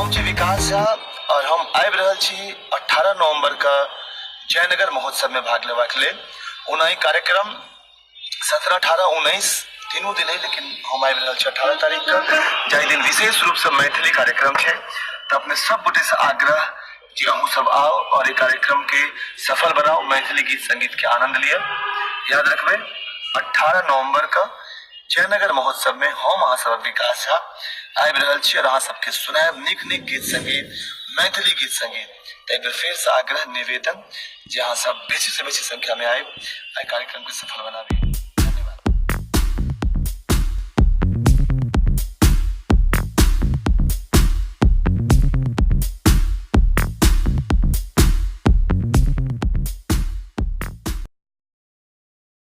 हम छी विकास झा और हम आबि रहल छी 18 नवंबर के जयनगर महोत्सव में भाग लेबाक लेल। ओना ई कार्यक्रम 17, 18, 19 तीनू दिन है, लेकिन हम आबि रहल छी 18 तारीख के, जाहि दिन विशेष रूप से मैथिली कार्यक्रम छै। तऽ अपने सब गोटे से आग्रह जे अहूँ सब आउ और ई कार्यक्रम के सफल बनाउ, मैथिली गीत संगीत के आनंद लिअ। याद रखबै, 18 नवंबर के जयनगर महोत्सव में हम अहाँ सब विकास झा आबि रहल छी और अहाँ सबके सुनायब नीक नीक गीत संगीत, मैथिली गीत संगीत। तऽ एक बेर फेर से आग्रह निवेदन जे अहाँ सब बेसी से बेसी संख्या में आबि एहि कार्यक्रम के सफल बनाबी।